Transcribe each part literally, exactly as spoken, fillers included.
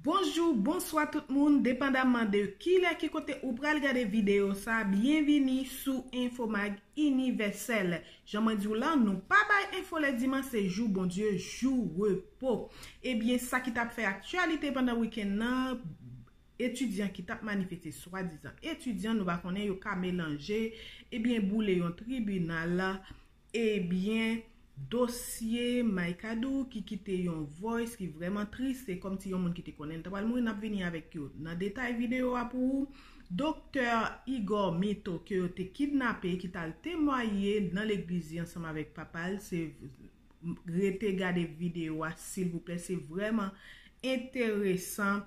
Bonjou, bonswa tout moun, depandaman de kilè ki kote ou pral gade videyo sa, byenvini sou Infomag Inivèsèl. Jan mwen di w la, nou pa bay enfo lè dimanch, se jou Bondye, jou repo. Ebyen, sa ki t ap fè aktyalite pandan wikenn nan, etidyan ki t ap manifeste, swadizan etidyan, nou pa konnen, yo ka melanje, ebyen, boule yon tribinal, ebyen, dosye Mike Adou ki kite yon voice ki vrèman tris, se kòmsi yon moun ki te konnen l ta pral mouri, n ap vini avèk yo nan detay videyo a pou ou. Doktè Igor Mito ke yo te kidnape, ki t al temwaye nan legliz li ansanm avèk papa l, se rete gade videyo a, silvouplè, se vrèman enteresan.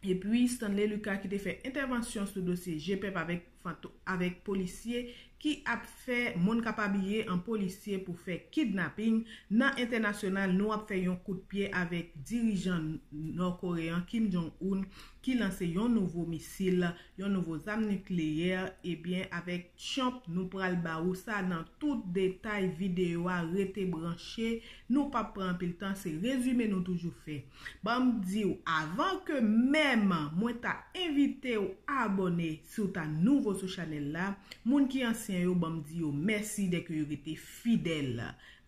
Epi, Stanley Lucas ki te fè entèvansyon sou dosye G pèp avèk fanto-, avèk polisye ki ap fè moun k ap abiye an polisye pou fè kidnaping nan entènasyonal. Nou ap fè yon kout pye avèk dirijan nòkoreyan Kim Jong-un ki lanse yon nouvo misil, yon nouvo zam nikleyè. Ebyen, avèk Trump, nou pral ba ou sa nan tout detay videyo a. Rete branche, nou p ap pran anpil tan, se rezime nou toujou fè. Ban m di w, avan ke menm mwen ta envite w abòne, si w ta nouvo sou chanèl la, moun ki ansyen yo, ban m di yo mèsi dèke yo rete fidèl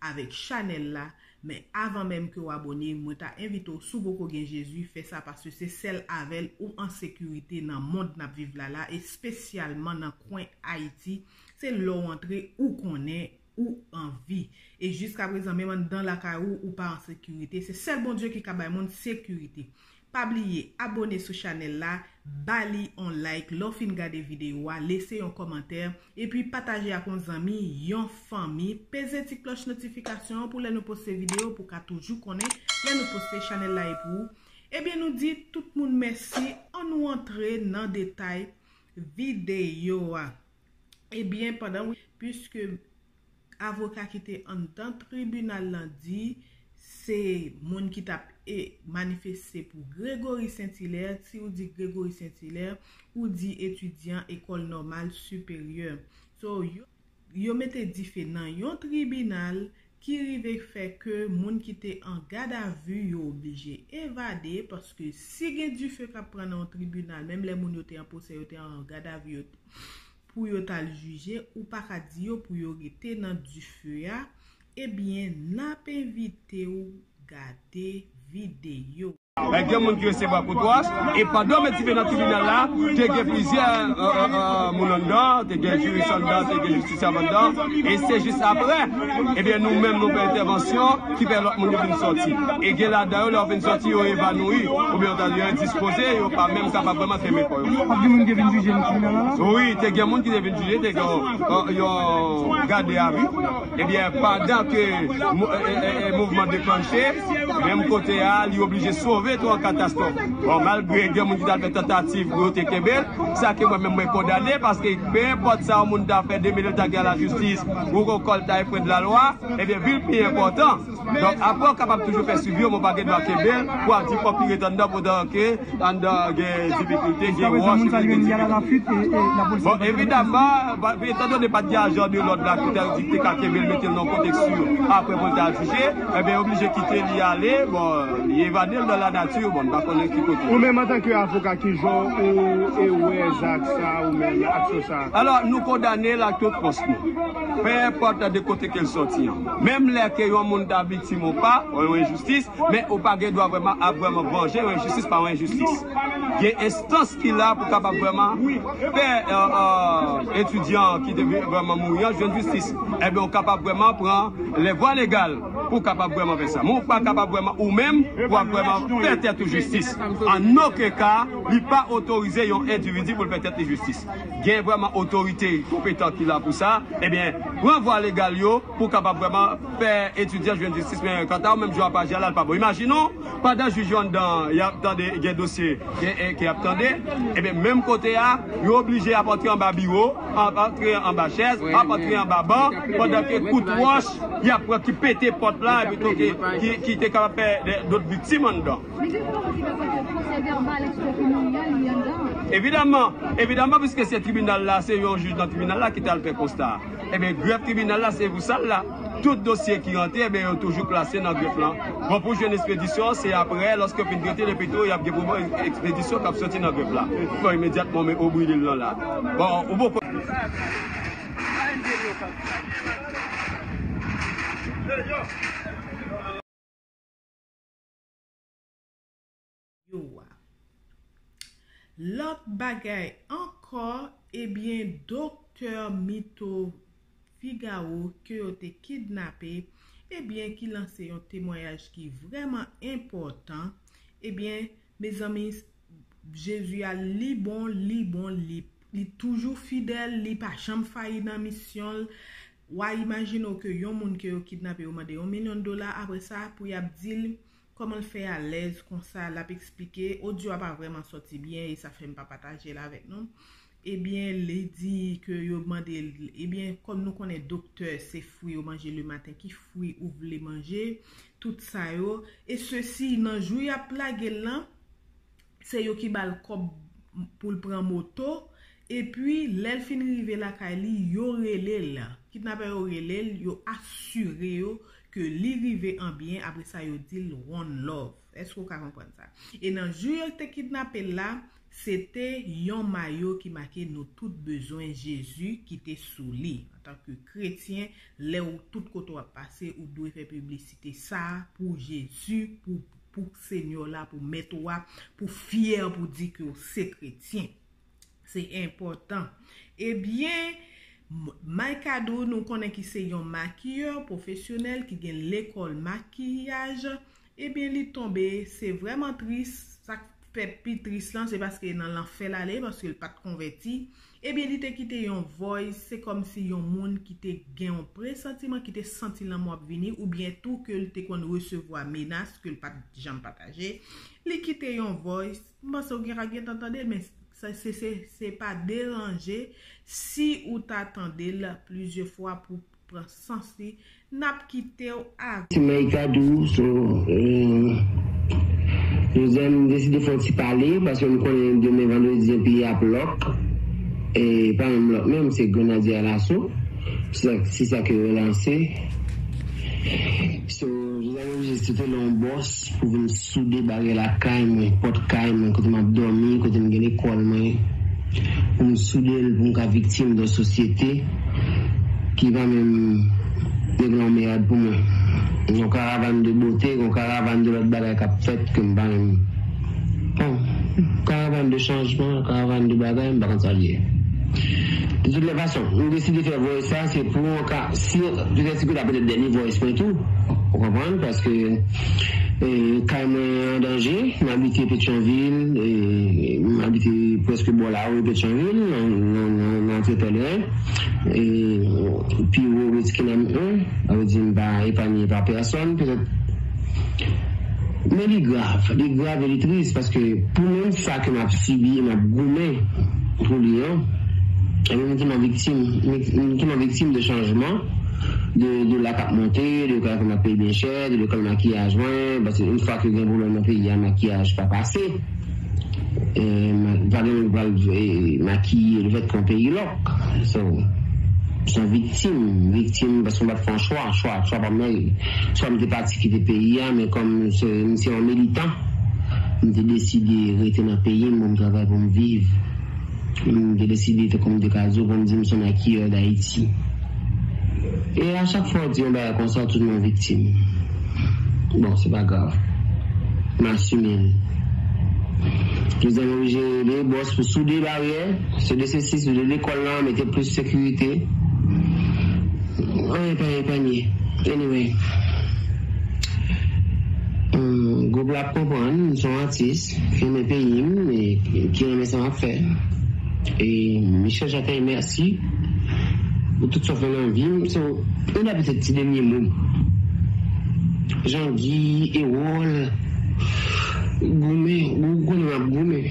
avèk chanèl la. Men avan menm ke w abòne, mwen ta envite w, si w poko gen Jezi, fè sa, paske se sèl avè l ou an sekirite nan mond n ap viv la la, espesyalman nan kwen Ayiti. Se lè w antre, ou konnen, ou anvi. E jiskaprezan, menm anndan lakay ou, ou pa an sekirite. Se sèl Bondye ki ka bay moun sekirite. Pa bliye abòne sou chanèl la, ba li on like, lè w fin gade videyo a, lese yon kòmantè, epi pataje ak yon zanmi, yon fanmi, peze ti klòch notifikasyon an pou lè nou poste videyo, pou w ka toujou konnen lè nou poste. Chanèl la e pou ou. Ebyen, nou di tout moun mèsi, ann nou antre nan detay videyo a. Ebyen, pandan wi, piske avoka ki te anndan tribinal lan di se moun ki t ap, e, manifeste pou Gregory Saint Hilaire, si ou di Gregory Saint Hilaire, ou di etidyan Ecole Normale Supérieure. So, yo, yo mete dife nan yon tribinal ki rive fè ke moun ki te an gadavi yo oblije evade, paske si gen dife k ap pran nan yon tribinal, menm lè moun yo te an pwosè, yo te an gadavi, yo, pou yo t al jije, ou pa ka di yo pou yo rete nan dife a. Ebyen, n ap envite w gade videyo. Men gen moun ki resevwa kout wòch, e pandan yo met dife nan tribinal la, te gen plizyè, e, e, e, moun anndan, te gen jiris anndan, te gen jistis anndan, e se jis apre, ebyen, nou menm nou fè entèvansyon ki fè lòt moun yo vin sòti. E gen ladan yo, lè yo vin sòti, yo evanouyi, oubyen yo ta yo endispoze, yo pa menm kapab vrèman kenbe kò yo. Ap gen moun ki vin jije nan tribinal la? Wi, te gen moun ki te vin jije, te gen yon, yon gade a vi. Ebyen, pandan ke mo-, e, e, e, e, mouvman deklanche, menm kote a, li oblije sove tou an katastwòf. Bon, malgre gen moun ki t al fè tantativ pou yo te kenbe l, sa ke mwen menm mwen kondane, paske pe enpòt sa yon moun ta fè, de mil ta gen a lajistis, ou kon kò l ta epre de lalwa, ebyen, vi l pi enpòtan. Donk, apre w kapab toujou fè swivi yo, men w pa gen dwa kenbe l pou ap di fòk li ret anndan pandan ke anndan gen difikilte, gen wòch, epi gen difikilte. Bon, evidaman, pa, etandone pa t gen ajan de lòd la ki te, ki te ka kenbe l, mete l nan kontèks yo, apre pou l ta jije, ebyen, oblije kite li ale, bon, li evade l nan lanati, bon, n pa konnen ki kote. Ou menm, antanke avoka, kijan ou, e, wè zak sa, ou menm, aksyon sa? Alò, nou kondane l ak tout fòs nou. Pe enpòt de kote ke l sòti an. Menm lè ke yon moun ta viktim ou pa, yon enjistis, men ou pa gen dwa vrèman ap vrèman vanje yon enjistis pa yon enjistis. Gen enstans ki la pou kapab vrèman fè, e, e, etidyan ki te vrèman mouri an jwenn jistis. Ebyen, ou kapab vrèman pran lè vwa legal pou kapab vrèman fè sa. Men ou pa kapab vrèman ou menm pou ap vrèman fè tèt ou jistis. An okenn ka, li pa otorize yon endividi pou l fè tèt li jistis. Gen vrèman otorite konpetan ki la pou sa. Ebyen, pran vwa legal yo pou kapab vrèman fè etidyan jwenn jistis, men kanta ou menm, jan w ap aji a la, l pa bon. Imajine w, pandan jij yo anndan, y ap tande, gen dosye, gen, e, ke y ap tande, ebyen, menm kote a, yo oblije ap antre anba biwo, ap antre anba chèz, ap antre anba ban, pandan ke kout wòch, y ap pran ki pete pòt la, epi tou ki, ki, ki te kapab fè de, dòt viktim anndan. Men gen pwosedi de pwosè vèbal, èske ou konnen li anndan? Evidaman, evidaman, piske se tribinal la, se yon jij nan tribinal la ki t al fè konsta a. Ebyen, grèf tribinal la, se pou sa l la. Tout dosye ki rantre, ebyen, yo toujou klase nan grèf lan. Bon, pou jwenn ekspedisyon, se apre, lòske yo fin trete, lepito, y ap gen pou ekspedisyon k ap soti nan grèf la. Bon, imedyatman, men obri lil lan la. Bon, ou poko. Yo a. Lòt bagay ankò, ebyen, Doktè Mito Figaro ke yo te kidnape, ebyen, ki lanse yon temwayaj ki vrèman enpòtan. Ebyen, mezanmi, Jezi a, li bon, li bon, li, li toujou fidèl, li pa janm fayi nan misyon l. W a imajine w ke yon moun ke yo kidnape, yo mande yon milyon dola, apre sa, pou y ap di l kòman l fè alèz konsa, l ap eksplike. Odyo a pa vrèman sòti byen, e sa fè m pa pataje l avèk nou. Ebyen, li di ke yo mande l, ebyen, kòm nou konnen doktè, se fwi yo manje lematen, ki fwi ou vle manje, tout sa yo. E sesi, nan jou y ap lage l lan, se yo ki ba l kòb pou l pran moto, epi lè l fin rive lakay li, yo rele l. Kidnapè yo rele l, yo asire yo ke li rive an byen, apre sa yo di l one love. Èske w ka konprann sa? E nan jou yo te kidnape l la, se te yon mayo ki make "Nou tout bezwen Jezi" ki te sou li. Antanke kretyen, lè w tout kote w ap pase, ou dwe fè piblisite sa pou Jezi, pou, pou Senyè w la, pou Mèt ou a, pou fyè, pou di ke w se kretyen. Se enpòtan. Ebyen, M-, Mike Adou, nou konnen ki se yon makiyè pwofesyonèl ki gen lekòl makiyaj. Ebyen, li tonbe, se vrèman tris. Sa k fè pi tris lan, se paske nan lanfè l ale, paske l pa t konvèti. Ebyen, li te kite yon voice, se kòmsi yon moun ki te gen yon presantiman, ki te santi lanmò ap vini, oubyen tou ke l te konn resevwa menas ke l pa t janm pataje. Li kite yon voice, m panse w gen, gentan tande l, men sa, se, se, se pa deranje si ou ta tande l plizyè fwa pou pran sans li. N ap kite w avè. Ti Mike Adou, so, euh, jodi a m deside fè yon ti pale, paske m konnen demen vandredi an peyi ap lòk. E pa menm lòk menm, se Grenadye Alaso. Se sa, se sa ke yo lanse. So, jodi a m oblije site lè yon bòs pou vin soude baryè lakay mwen, pòt kay mwen, kote m ap dòmi, kote m gen lekòl mwen, pou m soude l, pou m ka viktim de yon sosyete ki pa menm regle yon mèyad pou mwen. Yon karavàn de bote, yon karavàn de lòt bagay k ap fèt ke m pa menm. Bon, karavàn de chanjman, karavàn de bagay, m pa konn sa l ye. De toutes les façons, m deside fè voice sa, se pou yon ka, si, petèt si ta petèt dènye voice mwen tou, ou konprann, paske, e, kay mwen an danje, m abite Petyonvil, e, m abite prèske bò lari Petyonvil, nan, nan, nan, nan antre Pèleren, e, pi wo Redskins an, sa vle di m pa epanye pa pèsòn, petèt. Men li grav, li grav e li tris, paske pou menm sa ke m ap sibi, m ap goumen pou li an, e mwen ki mwen viktim, mwen ki mwen viktim de chanjman, de, de dola k ap monte, de dola ke m ap peye byen chè, de lekòl makiyaj mwen, paske yon fwa ke gen pwoblèm nan peyi a, makiyaj pa pase. E, m pa gen moun ki pral, e, makiye lefètke yon peyi lòk. So, se yon viktim, viktim paske m pa t fè yon chwa, chwa, chwa pa m nan. Swa m te pati kite peyi a, men kòm se, m se yon militan, m te deside rete nan peyi m pou m travay pou m viv. M te deside, tankou m te ka di w, pou m di m se yon makiyè d Ayiti. E a chak fwa w di yon bagay konsa, w tounen yon viktim. Bon, se pa grav. M asime l. Jodi a m oblije rele bòs pou soude baryè, soude sesi, soude lekòl lan, mete plis sekirite. Anyen pa epanye. Anyway. Hum, gwoup la ap konprann, m se yon atis, ki renmen peyi m, e ki renmen sa m ap fè. E Michel Jacquet, mèsi pou tout sa w fè nan vi m. So, youn nan petèt ti dènye mo m. Jean-Guy, Erol, goumen, ou konnen m ap goumen.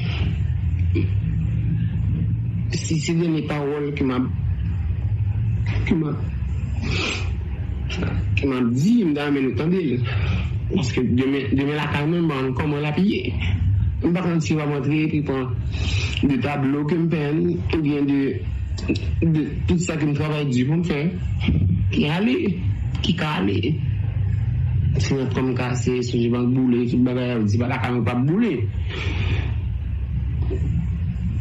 Si se dènye pawòl ke m ap, ke m ap, ke m ap di, m ta renmen nou tande l. Paske demen, demen lakay mwen, m pa konn kòman l ap ye. M pa konn si w ap antre epi pran de tablo ke m penn, oubyen de, de tout sa ke m travay di pou m fè. E ale. ki ka ale. Si yon kòm kase, sonje bank boule, tout bagay, yo di pa lakay mwen p ap boule.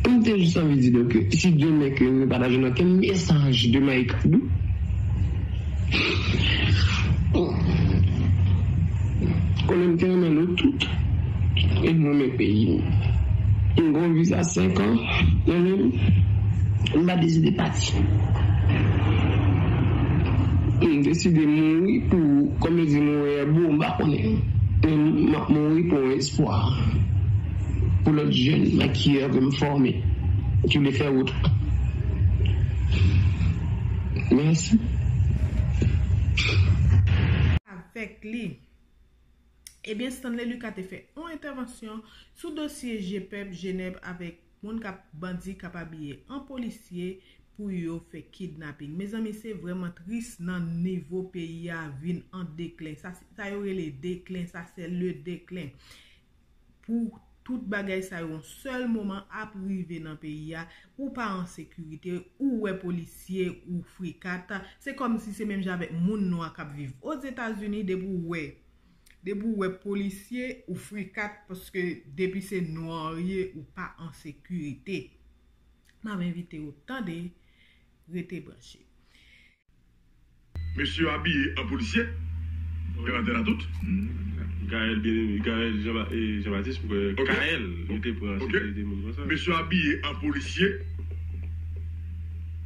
M te jis anvi di nou ke si demen ke nou pa ta jwenn okenn mesaj de Mike Abdou, konnen m te renmen nou tout. E m renmen peyi m. M gen yon viza senk an nan men m. M pa deside pati. M deside mouri pou, kòm yo di, mouri bo, m pa konnen. Men m ap mouri pou yon espwa. Pou lòt jèn nan ki yo vle m fòme, ki vle fè wout. Mèsi. Avèk li. Ebyen, Stanley Lucas te fè yon entèvansyon sou dosye Jepèp Jenèb avèk moun k ap, bandi k ap abiye an polisye pou yo fè kidnaping. Mezanmi, se vrèman tris nan nivo peyi a vin an deklen. Sa, sa yo rele deklen, sa se le deklen. Pou tout bagay sa yo yon sèl moman ap rive nan peyi a, ou pa an sekirite, ou wè polisye, ou frikat. Se kòmsi se menm jan avèk moun nwa k ap viv Ozetazini, depi w wè, depi w wè polisye, ou frikat, paske depi se nwa w ye, ou pa an sekirite. M ap envite w tande, rete branche. Mesye yo abiye an polisye. Yo antre la tout. Gaël Bien-Aimé, Gaël Jean-Baptiste, Kael, yo te pran sekirite moun konsa. Mesye yo abiye an polisye.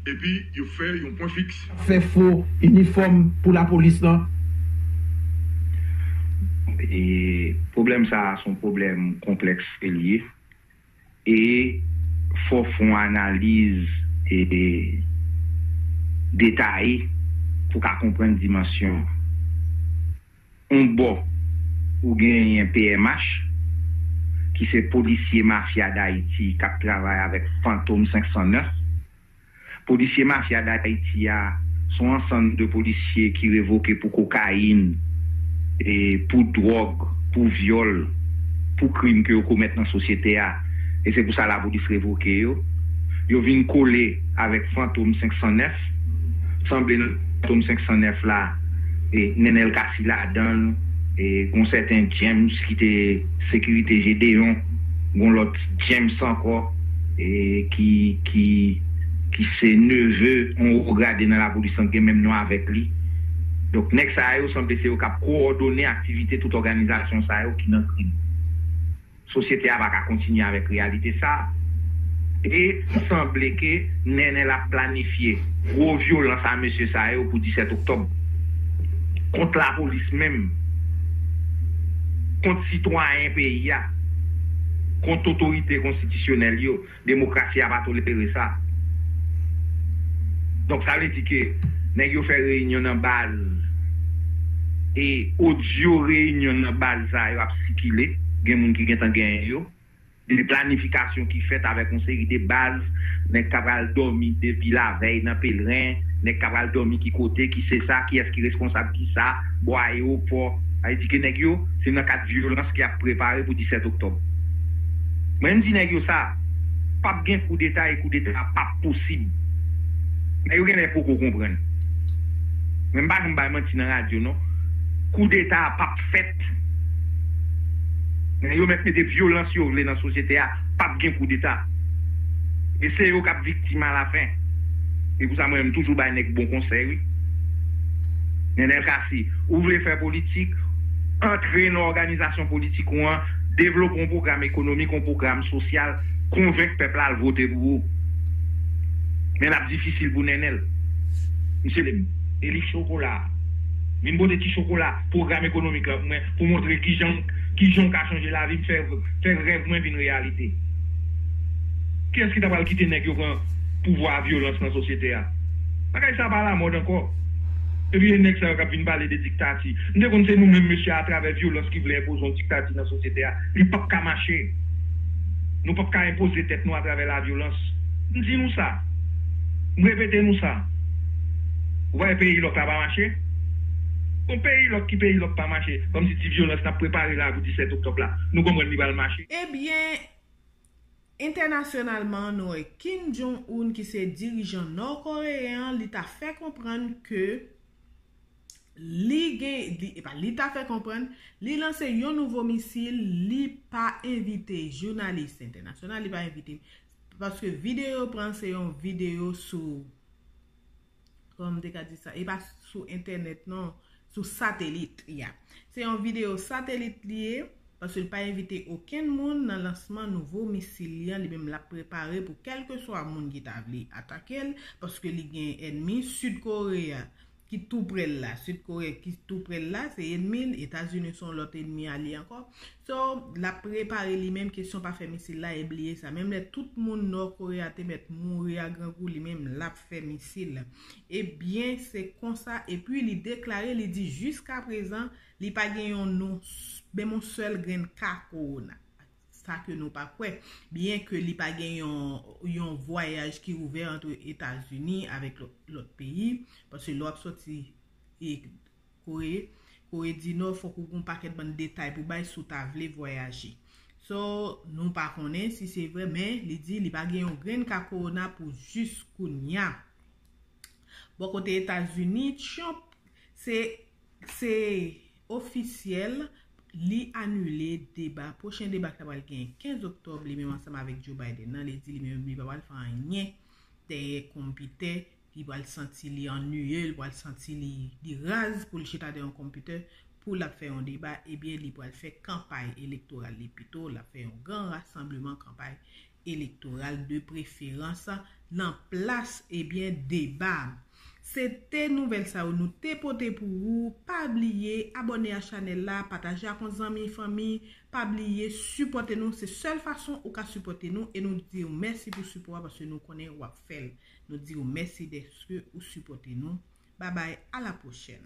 Epi yo fè yon pwen fiks. Fè fo inifòm pou lapolis lan. E pwoblèm sa a se yon pwoblèm konplèks ke l ye. E fò w fè yon analiz e detaye pou w ka konprann dimansyon an. On bò, ou genyen P M H, ki se polisye mafya Dayiti k ap travay avèk Fantom senk san nèf. Polisye mafya Dayiti a se yon ansanm de polisye ki revoke pou kokayin, e pou dwòg, pou vyòl, pou krim ke yo komèt nan sosyete a. E se pou sa lapolis revoke yo. Yo vin kole avèk Fantom senk san nèf. Sanble nan Fantom senk san nèf la, e Nenel Cassy ladan l, e gon sèten James ki te sekirite Gedeon, gon lòt James ankò, e ki, ki, ki se neve yon wo grade nan lapolis lan, ki gen menm non avèk li. Donk, nèg sa yo sanble se yo k ap kowòdone aktivite tout òganizasyon sa yo ki nan krim. Sosyete a pa ka kontinye avèk reyalite sa a. E sanble ke Nenel ap planifye gwo vyolans a mesye sa yo pou disèt oktòb. Kont lapolis menm, kont sitwayen peyi a, kont otorite konstitisyonèl yo. Demokrasi a pa tolere sa. Donk, sa vle di ke nèg yo fè reyinyon nan baz, e odyo reyinyon nan baz sa yo ap sikile. Gen moun ki gentan genyen yo. De planifikasyon ki fèt avèk yon seri de baz, nèg k ap al dòmi depi lavèy nan Pelerin, nèg k ap al dòmi ki kote, ki se sa, kiyès ki reskonsab ki sa, bò ayewopò. Sa vle di ke nèg yo, se nan kad vyolans ki ap prepare pou disèt oktòb. Mwen, m di nèg yo sa, p ap gen koudeta e koudeta a p ap posib. Nèg yo genlè poko konprann. Men m pa janm bay manti nan radyo non. Koudeta a p ap fèt. Men yo mèt mete vyolans yo vle nan sosyete a, p ap gen koudeta. E se yo k ap viktim alafen. E pou sa mwen menm m toujou bay nèg bon konsèy wi. Nenel Cassy, ou vle fè politik, antre nan òganizasyon politik ou an, devlope yon pwogram ekonomik, yon pwogram sosyal, konvenk pèp la al vote pou ou. Men l ap difisil pou Nenel. Misye li, e li chokola. Vin pote ti chokola, pwogram ekonomik la pou mwen, pou montre kijan, kijan w ka chanje lavi m, fè, fè rèv mwen vin reyalite. Kiyès ki ta pral kite nèg yo pran pouvwa a vyolans nan sosyete a? Bagay sa pa alamòd ankò. Epi e nèg sa yo k ap vin pale de diktati. M te konn se nou menm mesye atravè vyolans ki vle enpoze yon diktati nan sosyete a. Li p ap ka mache. Nou p ap ka enpoze tèt nou atravè lavyolans. M di nou sa. M repete nou sa. Ou pa wè peyi lòk la pa mache? Yon peyi lòk ki peyi lòk pa mache. Kòmsi ti vyolans n ap prepare la pou disèt oktòb la. Nou konprann li pral mache. Ebyen, entènasyonalman, nou wè Kim Jong-un ki se dirijan nò-koreyen an, li ta fè konprann ke li gen, li, epa, li ta fè konprann, li lanse yon nouvo misil, li pa envite jounalis entènasyonal, li pa envite, paske videyo yo pran se yon videyo sou, kòman m te ka di sa, e pa sou entènèt non, sou satelit, ya. Se yon videyo satelit li ye, paske l pa envite okenn moun nan lansman nouvo misil li an, li menm l ap prepare pou kèlkeswa moun ki ta vle atake l, paske li gen ènmi, Sid Kore a ki tou pre l la, Sid Kore ki tou pre l la, se ènmi l, Etazini se yon lòt ènmi a li ankò. So, l ap prepare li menm, kesyon pa fè misil la, e bliye sa. Menm lè tout moun Nò Kore a te mèt mouri a grangou, li menm l ap fè misil. Ebyen, se konsa, epi li deklare, li di jiska prezan, li pa gen yon nou, menm yon sèl grenn ka kowona. Sa ke nou pa kwè. Byen ke li pa gen yon, yon vwayaj ki ouvè ant Etazini avèk lòt, lòt peyi, paske lè w ap sòti e Kore, Kore di Nò, fòk ou gen yon pakèt bann detay pou bay si w ta vle vwayaje. So, nou pa konnen si se vre, men li di li pa gen yon grenn ka kowona pou jis kounya. Bò kote Etazini, Trump, se, se ofisyèl, li anile deba, pwochen deba ki ta pral gen kenz oktòb, li menm ansanm avèk Joe Biden nan, li di li menm li pa pral fè anyen dèyè konpitè, li pral santi li anniye, li pral santi li, li raz pou l chita dèyè yon konpitè pou l ap fè yon deba, ebyen li pral fè kanpay elektoral li pito, l ap fè yon gran rasanbleman kanpay elektoral de preferans nan plas, ebyen, deba. Se te nouvèl sa yo nou te pote pou ou. Pa bliye abòne a chanèl la, pataje ak yon zanmi, fanmi. Pa bliye sipòte nou. Se sèl fason ou ka sipòte nou. E nou di w mèsi pou sipò a paske nou konnen w ap fè l. Nou di w mèsi dèske ou sipòte nou. Babay, a la pwochèn.